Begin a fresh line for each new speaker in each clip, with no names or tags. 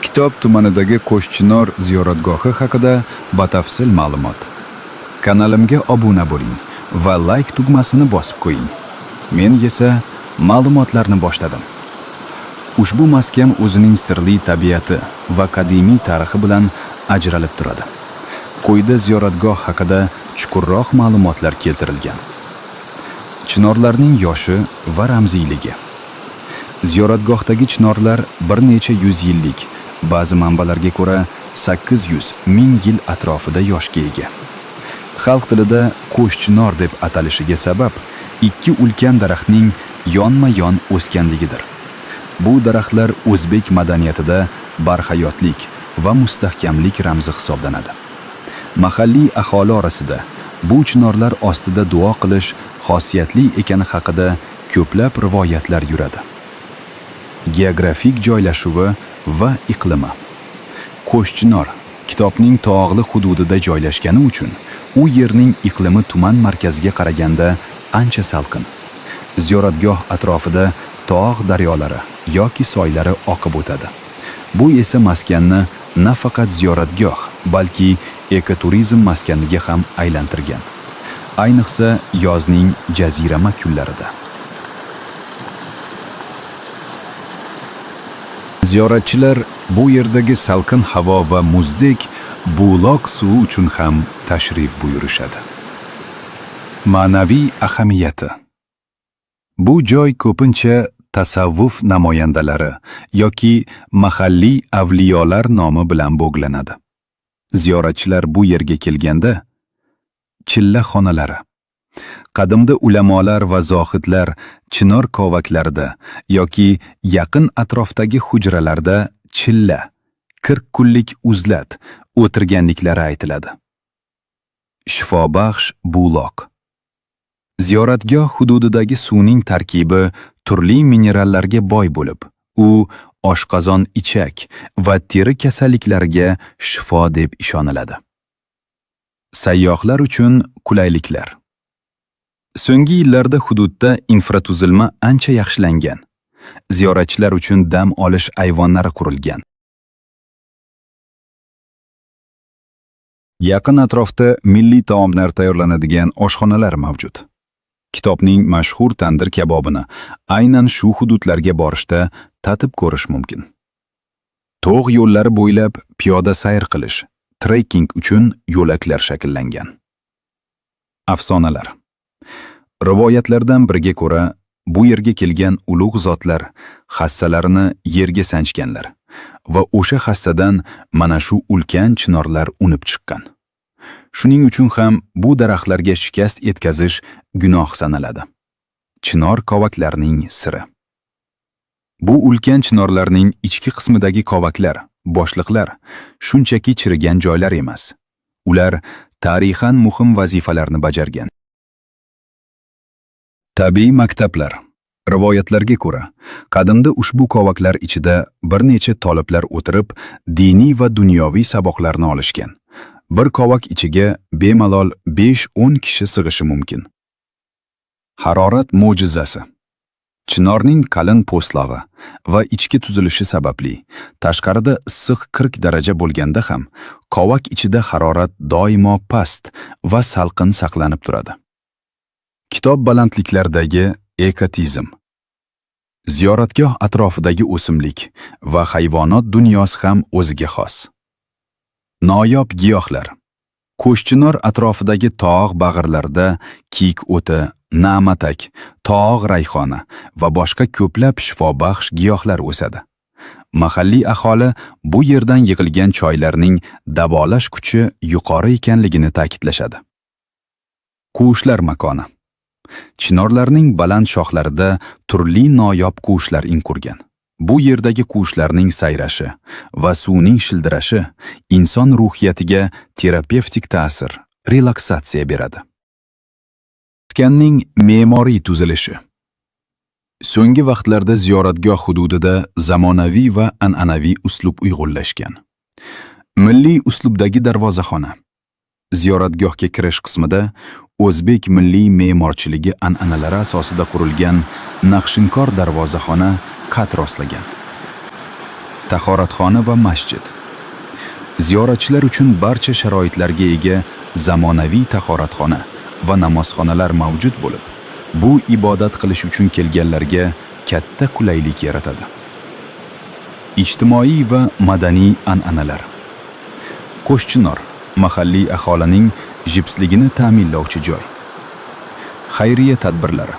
Kitob tumanidagi Qo'shchinor ziyoratgohi haqida batafsil ma'lumot. Kanalimga obuna bo'ling va like tugmasini bosib qo'ying. Men esa ma'lumotlarni boshladim. Ushbu maskan o'zining sirli tabiati va qadimiy tarixi bilan ajralib turadi. Quyida ziyoratgoh haqida chuqurroq ma'lumotlar keltirilgan. Chinorlarning yoshi va ramziyligi. Ziyoratgohdagi chinorlar bir necha yuz yillik, ba'zi manbalarga ko'ra 800 ming yil atrofida yoshga ega. Xalq tilida Qo'shchinor deb atalishiga sabab ikki ulkan daraxtning yonma-yon o'sganligidir. Bu daraxtlar o'zbek madaniyatida barhayotlik va mustahkamlik ramzi hisoblanadi. Mahalliy aholi orasida bu chinorlar ostida duo qilish xosiyatli ekani haqida ko'plab rivoyatlar yuradi. Geografik joylashuvi va iqlimi. Qo'shchinor Kitobning tog'li hududida joylashgani uchun u yerning iqlimi tuman markaziga qaraganda ancha salqin. Ziyoratgoh atrofida tog' daryolari yoki soylari oqib o'tadi. Bu esa maskanni nafaqat ziyoratgoh, balki ekoturizm maskaniga ham aylantirgan. Ayniqsa yozning jazirama kunlarida.
Ziyoratchilar bu yerdagi salqin havo va muzdek buloq suvi uchun ham tashrif buyurishadi. Ma'naviy ahamiyati. Bu joy ko'pincha tasavvuf namoyandalari yoki mahalliy avliyolar nomi bilan bog'lanadi. Ziyoratchilar bu yerga kelganda chilla xonalari. Qadimda ulamolar va zohidlar chinor kovaklarida yoki yaqin atrofdagi hujralarda chilla, 40 kunlik uzlat o'tirganliklari aytiladi. Shifobaxsh buloq. Ziyoratgoh hududidagi suvning tarkibi turli minerallarga boy bo'lib, u oshqozon ichak va teri kasalliklariga shifo deb ishoniladi. Sayyohlar uchun qulayliklar. So'nggi yillarda hududda infratuzilma ancha yaxshilangan. Ziyoratchilar uchun dam olish ayvonlari qurilgan.
Yaqin atrofda milliy taomlar tayyorlanadigan oshxonalar mavjud. Kitobning mashhur tandir kabobini aynan shu hududlarga borishda tatib ko'rish mumkin. Tog' yo'llari bo'ylab piyoda sayr qilish, trekking uchun yo'laklar shakllangan. Afsonalar. Rivoyatlardan biriga ko'ra, bu yerga kelgan ulug' zotlar hassalarini yerga sanchganlar va o'sha hassadan mana shu ulkan chinorlar unib chiqqan. Shuning uchun ham bu daraxtlarga shikast etkazish gunoh sanaladi. Chinor kovaklarining siri. Bu ulkan chinorlarning ichki qismidagi kovaklar, boshliqlar shunchaki chirigan joylar emas. Ular tarixan muhim vazifalarni bajargan. Tabiiy maktablar. Rivoyatlarga ko'ra, qadimda ushbu kovaklar ichida bir necha toliblar o'tirib, diniy va dunyoviy saboqlarni olishgan. Bir kovak ichiga bemalol 5-10 kishi sig'ishi mumkin. Harorat mo'jizasi. Chinorning qalin po'stlog'i va ichki tuzilishi sababli tashqarida issiq 40 daraja bo'lganda ham kovak ichida harorat doimo past va salqin saqlanib turadi. Kitob balandliklaridagi ekotizm. Ziyoratgoh atrofidagi o'simlik va hayvonot dunyosi ham o'ziga xos. Noyob giyohlar. Qo'shchinor atrofidagi tog' bag'irlarida kiyik o'ti, na'matak, tog' rayhoni va boshqa ko'plab shifobaxsh giyohlar o'sadi. Mahalliy aholi bu yerdan yig'ilgan choylarning davolash kuchi yuqori ekanligini ta'kidlashadi. Qushlar makoni. Chinorlarning baland shoxlarida turli noyob qushlar in qurgan. Bu yerdagi qushlarning sayrashi va suvning shildirashi inson ruhiyatiga terapevtik ta'sir, relaksatsiya beradi. Maskanning me'moriy tuzilishi. So'nggi vaqtlarda ziyoratgoh hududida zamonaviy va an'anaviy uslub uyg'unlashgan. Milliy uslubdagi darvozaxona. Ziyoratgohga kirish qismida o'zbek milliy me'morchiligi an'analari asosida qurilgan naqshinkor darvozaxona qad rostlagan. Tahoratxona va masjid. Ziyoratchilar uchun barcha sharoitlarga ega zamonaviy tahoratxona va namozxonalar mavjud bo'lib, bu ibodat qilish uchun kelganlarga katta qulaylik yaratadi. Ijtimoiy va madaniy an'analar. Qo'shchinor mahalliy aholining jipsligini ta'minlovchi joy. Xayriya tadbirlari.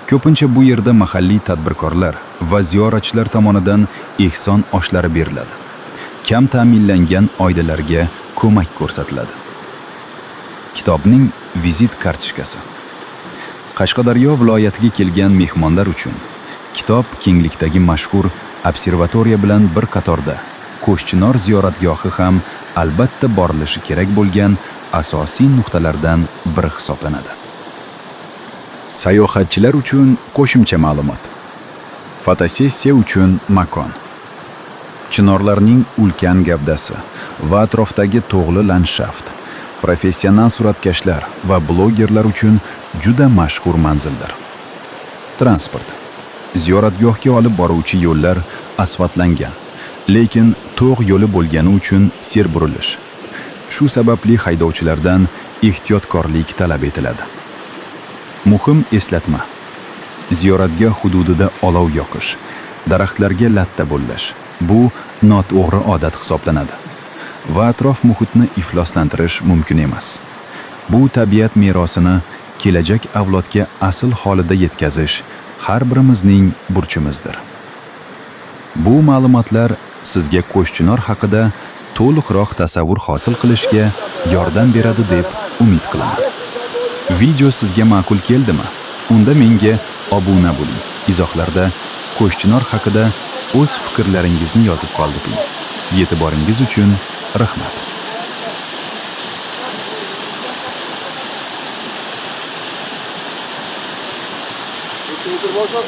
Ko'pincha bu yerda mahalliy tadbirkorlar va ziyoratchilar tomonidan ehson oshlari beriladi. Kam ta'minlangan oilalarga ko'mak ko'rsatiladi. Kitobning vizit kartochkasi. Qashqadaryo viloyatiga kelgan mehmonlar uchun kitob kenglikdagi mashhur observatoriya bilan bir qatorda Qo'shchinor ziyoratgohi ham albatta borilishi kerak bo'lgan asosiy nuqtalardan biri hisoblanadi. Sayohatchilar uchun qo'shimcha ma'lumot. Fotosessiya uchun makon. Chinorlarning ulkan gavdasi va atrofdagi tog'li landshaft professional suratkashlar va blogerlar uchun juda mashhur manzildir. Transport. Ziyoratgohga olib boruvchi yo'llar asfaltlangan, lekin tog' yo'li bo'lgani uchun serburilish. Shu sababli haydovchilardan ehtiyotkorlik talab etiladi. Muhim eslatma. Ziyoratgoh hududida olov yoqish, daraxtlarga latta bo'llash bu noto'g'ri odat hisoblanadi va atrof muhitni ifloslantirish mumkin emas. Bu tabiat merosini kelajak avlodga asl holida yetkazish har birimizning burchimizdir. Bu ma'lumotlar sizga Qo'shchinor haqida to'liqroq tasavvur hosil qilishga yordam beradi deb umid qilaman. Video sizga ma'qul keldimi? Unda menga obuna bo'ling. Izohlarda Qo'shchinor haqida o'z fikrlaringizni yozib qoldiring. E'tiboringiz uchun rahmat.
Necha metr bo'lsa?